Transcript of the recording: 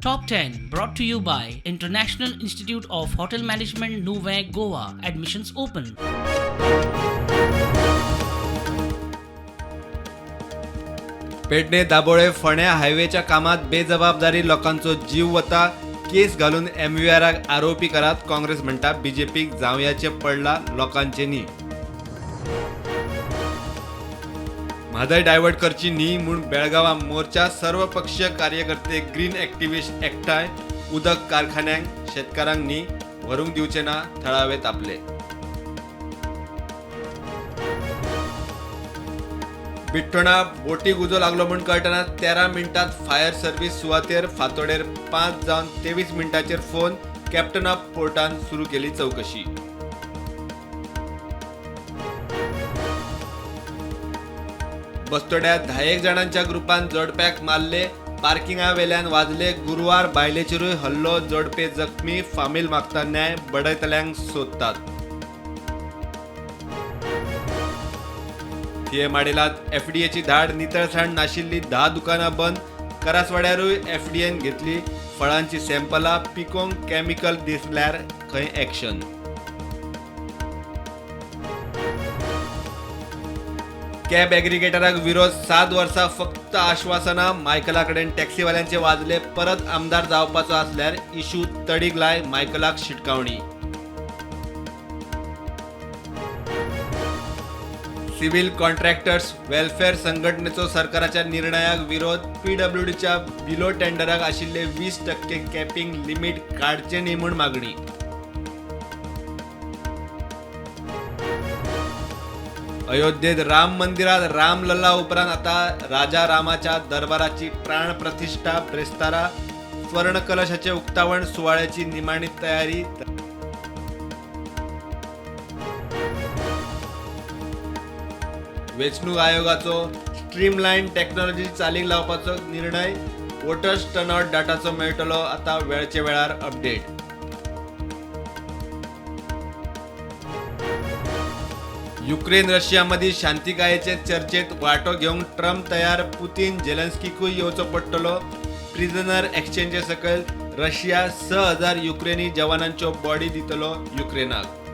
Top 10 brought to you by International Institute of Hotel Management, Nuvem, Goa. Admissions open. Pedne Dabolim फोंड्या हायवेच्या कामात बेजबाबदारी लोकांचो जीव वता. केस घालून एमव्हीआराक आरोपी करात. काँग्रेस म्हणटा बीजेपीक जावयाचे पडला, लोकांचे न्ही. म्हादय डायवर्ट करची न्ही म्हूण बेळगांवां मोर्चा. सर्वपक्षीय कार्यकर्ते, ग्रीन ॲक्टिव्हिस्ट एकठांय. उदक कारखान्यांक, शेतकारांक न्ही, व्हरूंक दिवचे ना. थळावे तापले. बिठ्ठोणा बोटीक उजो लागलो म्हूण कळटना 13 मिनटात फायर सर्व्हिस सुवातेर. फांतोडेर 5 जावन 23 मिनटांचेर फोन. कॅप्टन ऑफ पोर्टान सुरू केली चवकशी. बस्तोड्यात 10एक जाणांच्या ग्रुपान जोडप्याक मारले. पार्किंगा वेल्यान वाजले. गुरवार बायलेचेरूय हल्लो. जोडपे जखमी. फामील मागता न्याय. बडयतल्यांक सोदतात. थिये माडेलात एफडीएची धाड. नितळसाण नाशिल्ली 10 दुकानां बंद. करासवाड्यारूय एफडीएन घेतली फळांची सॅम्पलां. पिकोवंक केमिकल दिसल्यार खंय एक्शन. कॅब एग्रीगेटराक विरोध. 7 वर्सां फक्त आश्वासनां. मायकला कडेन टॅक्सीवाल्यांचे वाजले. परत आमदार जावपाचो आसल्यार इशू तडीक लाय, मायकलाक शिटकावणी. सिव्हिल कॉन्ट्रॅक्टर्स वेलफेअर संघटनेचो सरकाराच्या निर्णयाक विरोध. पीडब्ल्यूडीच्या बिलो टेंडराक आशिल्ले 20% कॅपिंग लिमीट काडचें न्ही म्हूण मागणी. अयोध्येत राम मंदिरात रामलल्ला उपरांत आता राजा रामाच्या दरबाराची प्राणप्रतिष्ठा. ब्रेस्तारा स्वर्ण कलशाचे उक्तावण सुवाळ्याची निमाणी तयारी. वेंचणूक आयोगाचो स्ट्रीमलायन टेक्नॉलॉजी चालीक लावपाचो निर्णय. वोटर्स टर्नआउट डाटाचो मेळटलो आता वेळचे वेळार अपडेट. युक्रेन रशिया मदीं शांतिकायेचे चर्चेत वांटो घेवंक ट्रम्प तयार. पुतीन, जेलेन्स्कीकूय येवचो पडटलो. प्रिझनर एक्सचेंजे सकयल रशिया 6000 युक्रेनी जवानांच्यो बॉडी दितलो युक्रेनाक.